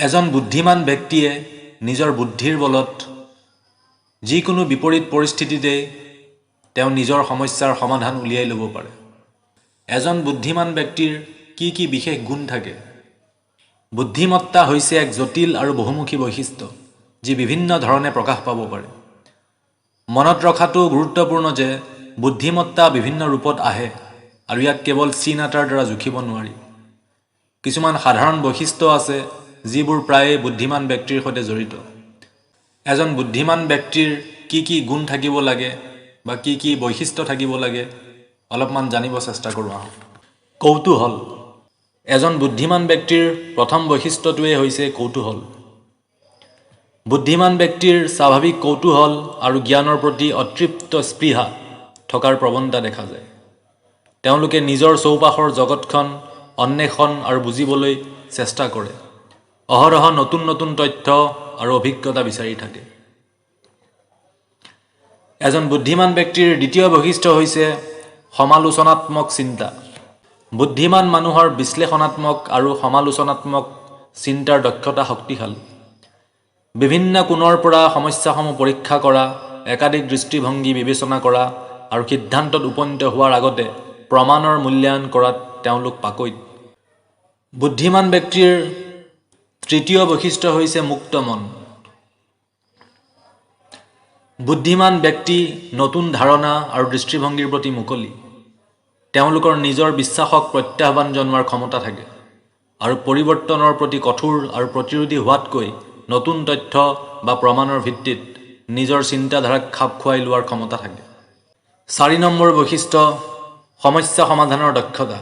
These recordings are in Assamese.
এজন বুদ্ধিমান ব্যক্তিয়ে নিজৰ বুদ্ধিৰ বলত যিকোনো বিপৰীত পৰিস্থিতিতেই তেওঁ নিজৰ সমস্যাৰ সমাধান উলিয়াই ল'ব পাৰে। এজন বুদ্ধিমান ব্যক্তিৰ কি কি বিশেষ গুণ থাকে? বুদ্ধিমত্তা হৈছে এক জটিল আৰু বহুমুখী বৈশিষ্ট্য, যি বিভিন্ন ধৰণে প্ৰকাশ পাব পাৰে। মনত ৰখাটো গুৰুত্বপূৰ্ণ যে বুদ্ধিমত্তা বিভিন্ন ৰূপত আহে আৰু ইয়াক কেৱল চিন এটাৰ দ্বাৰা জুখিব নোৱাৰি। কিছুমান সাধাৰণ বৈশিষ্ট্য আছে যিবোৰ প্ৰায়ে বুদ্ধিমান ব্যক্তিৰ সৈতে জড়িত। এজন বুদ্ধিমান ব্যক্তিৰ কি কি গুণ থাকিব লাগে বা কি কি বৈশিষ্ট্য থাকিব লাগে, অলপমান জানিব চেষ্টা কৰোঁ আহক। কৌতূহল। এজন বুদ্ধিমান ব্যক্তিৰ প্ৰথম বৈশিষ্ট্যটোৱেই হৈছে কৌতূহল। বুদ্ধিমান ব্যক্তিৰ স্বাভাৱিক কৌতূহল আৰু জ্ঞানৰ প্ৰতি অতৃপ্ত স্পৃহা থকাৰ প্ৰৱণতা দেখা যায়। তেওঁলোকে নিজৰ চৌপাশৰ জগতখন অন্বেষণ আৰু বুজিবলৈ চেষ্টা কৰে, অহৰহ নতুন নতুন তথ্য আৰু অভিজ্ঞতা বিচাৰি থাকে। এজন বুদ্ধিমান ব্যক্তিৰ দ্বিতীয় বৈশিষ্ট্য হৈছে সমালোচনাত্মক চিন্তা। বুদ্ধিমান মানুহৰ বিশ্লেষণাত্মক আৰু সমালোচনাত্মক চিন্তাৰ দক্ষতা শক্তিশালী। বিভিন্ন কোণৰ পৰা সমস্যাসমূহ পৰীক্ষা কৰা, একাধিক দৃষ্টিভংগী বিবেচনা কৰা আৰু সিদ্ধান্তত উপনীত হোৱাৰ আগতে প্ৰমাণৰ মূল্যায়ন কৰাত তেওঁলোক পাকৈত। বুদ্ধিমান ব্যক্তিৰ তৃতীয় বৈশিষ্ট্য হৈছে মুক্ত মন। বুদ্ধিমান ব্যক্তি নতুন ধাৰণা আৰু দৃষ্টিভংগীৰ প্ৰতি মুকলি। তেওঁলোকৰ নিজৰ বিশ্বাসক প্ৰত্যাহ্বান জনোৱাৰ ক্ষমতা থাকে আৰু পৰিৱৰ্তনৰ প্ৰতি কঠোৰ আৰু প্ৰতিৰোধী হোৱাতকৈ নতুন তথ্য বা প্ৰমাণৰ ভিত্তিত নিজৰ চিন্তাধাৰাক খাপ খুৱাই লোৱাৰ ক্ষমতা থাকে। চাৰি নম্বৰ বৈশিষ্ট্য, সমস্যা সমাধানৰ দক্ষতা।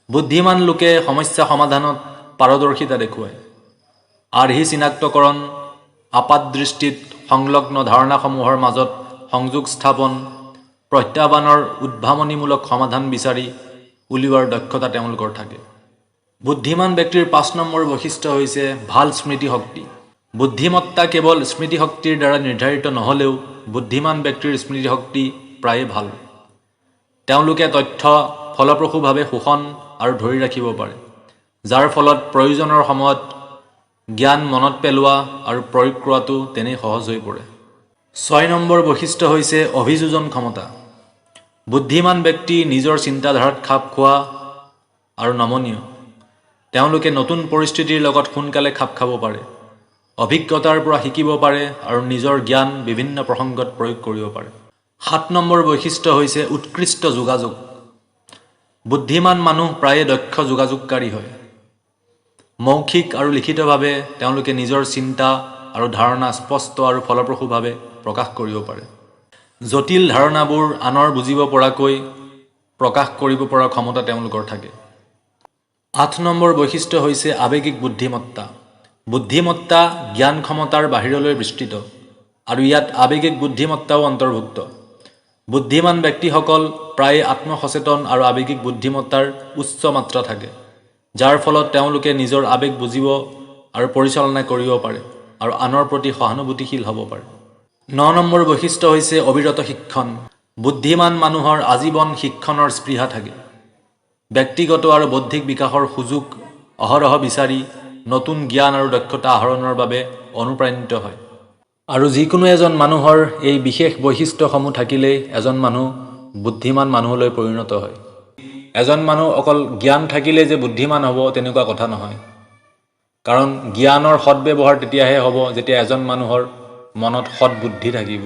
বুদ্ধিমান লোকে সমস্যা সমাধানত পাৰদৰ্শিতা দেখুৱায়। আৰ্হি চিনাক্তকৰণ, আপাত দৃষ্টিত সংলগ্ন ধাৰণাসমূহৰ মাজত সংযোগ স্থাপন, প্ৰত্যাহ্বানৰ উদ্ভাৱনীমূলক সমাধান বিচাৰি উলিওৱাৰ দক্ষতা তেওঁলোকৰ থাকে। বুদ্ধিমান ব্যক্তিৰ পাঁচ নম্বৰ বৈশিষ্ট্য হৈছে ভাল স্মৃতিশক্তি। বুদ্ধিমত্তা কেৱল স্মৃতিশক্তিৰ দ্বাৰা নিৰ্ধাৰিত নহ'লেও বুদ্ধিমান ব্যক্তিৰ স্মৃতিশক্তি প্ৰায়ে ভাল। তেওঁলোকে তথ্য ফলপ্ৰসূভাৱে শোষণ আৰু ধৰি ৰাখিব পাৰে, যাৰ ফলত প্ৰয়োজনৰ সময়ত জ্ঞান মনত পেলোৱা আৰু প্ৰয়োগ কৰাটো তেনেই সহজ হৈ পৰে। ছয় নম্বৰ বৈশিষ্ট্য হৈছে অভিযোজন ক্ষমতা। বুদ্ধিমান ব্যক্তি নিজৰ চিন্তাধাৰাত খাপ খোৱা আৰু নমনীয়। তেওঁলোকে নতুন পৰিস্থিতিৰ লগত সোনকালে খাপ খাব পাৰে, অভিজ্ঞতাৰ পৰা শিকিব পাৰে আৰু নিজৰ জ্ঞান বিভিন্ন প্ৰসংগত প্ৰয়োগ কৰিব পাৰে। সাত নম্বৰ বৈশিষ্ট্য হৈছে উৎকৃষ্ট যোগাযোগ। বুদ্ধিমান মানুহ প্ৰায়ে দক্ষ যোগাযোগকাৰী হয়। মৌখিক আৰু লিখিতভাৱে তেওঁলোকে নিজৰ চিন্তা আৰু ধাৰণা স্পষ্ট আৰু ফলপ্ৰসূভাৱে প্ৰকাশ কৰিব পাৰে। জটিল ধাৰণাবোৰ আনৰ বুজিব পৰাকৈ প্ৰকাশ কৰিব পৰা ক্ষমতা তেওঁলোকৰ থাকে। আঠ নম্বৰ বৈশিষ্ট্য হৈছে আৱেগিক বুদ্ধিমত্তা। বুদ্ধিমত্তা জ্ঞান ক্ষমতাৰ বাহিৰলৈ বিস্তৃত আৰু ইয়াত আৱেগিক বুদ্ধিমত্তাও অন্তৰ্ভুক্ত। বুদ্ধিমান ব্যক্তিসকল প্ৰায়ে আত্মসচেতন আৰু আৱেগিক বুদ্ধিমত্তাৰ উচ্চ মাত্ৰা থাকে, যাৰ ফলত তেওঁলোকে নিজৰ আৱেগ বুজিব আৰু পৰিচালনা কৰিব পাৰে আৰু আনৰ প্ৰতি সহানুভূতিশীল হ'ব পাৰে। ন নম্বৰ বৈশিষ্ট্য হৈছে অবিৰত শিক্ষণ। বুদ্ধিমান মানুহৰ আজীৱন শিক্ষণৰ স্পৃহা থাকে। ব্যক্তিগত আৰু বৌদ্ধিক বিকাশৰ সুযোগ অহৰহ বিচাৰি নতুন জ্ঞান আৰু দক্ষতা আহৰণৰ বাবে অনুপ্ৰাণিত হয়। আৰু যিকোনো এজন মানুহৰ এই বিশেষ বৈশিষ্ট্যসমূহ থাকিলেই এজন মানুহ বুদ্ধিমান মানুহলৈ পৰিণত হয়। এজন মানুহ অকল জ্ঞান থাকিলেই যে বুদ্ধিমান হ'ব, তেনেকুৱা কথা নহয়। কাৰণ জ্ঞানৰ সদ্ব্যৱহাৰ তেতিয়াহে হ'ব যেতিয়া এজন মানুহৰ মনত সৎ বুদ্ধি থাকিব।